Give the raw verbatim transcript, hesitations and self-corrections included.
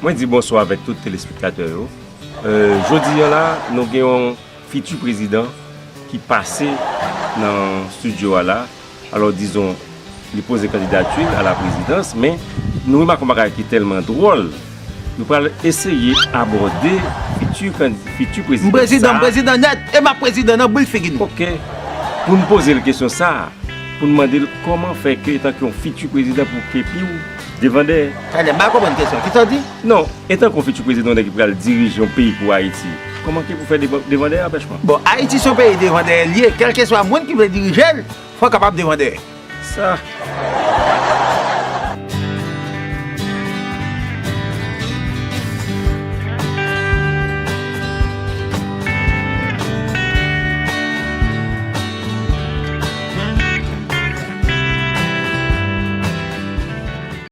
Mwen di bonswa avèk tout telespektatè yo. Euh, jodi a la, nou gen yon fiti prezidan ki pase nan estidyo a la. Alò, dizon, li poze kandidati l a la prezidans, men nou remake yon bagay ki tèlman dwòl. Nou pral eseye abòde fiti kandi-, fiti prezidan. M prezidan, m prezidan nèt, e m ap prezidan nan boul figi nou. Ok. Pou n poze l kesyon sa a, pou n mande l kòman fè ke, etanke yon fiti prezidan, pou kepi w devan dèyè. Talè, m pa konprann kesyon. Kisa w di? Non, etanke yon fiti prezidan, yon nèg ki pral dirije yon peyi pou Ayiti, kòman ke pou fè devan, devan dèyè, anpèchman? Bon, Ayiti se yon peyi devan dèyè l ye, kèlkeswa moun ki vle dirije l, fò l kapab devan dèyè. Sa,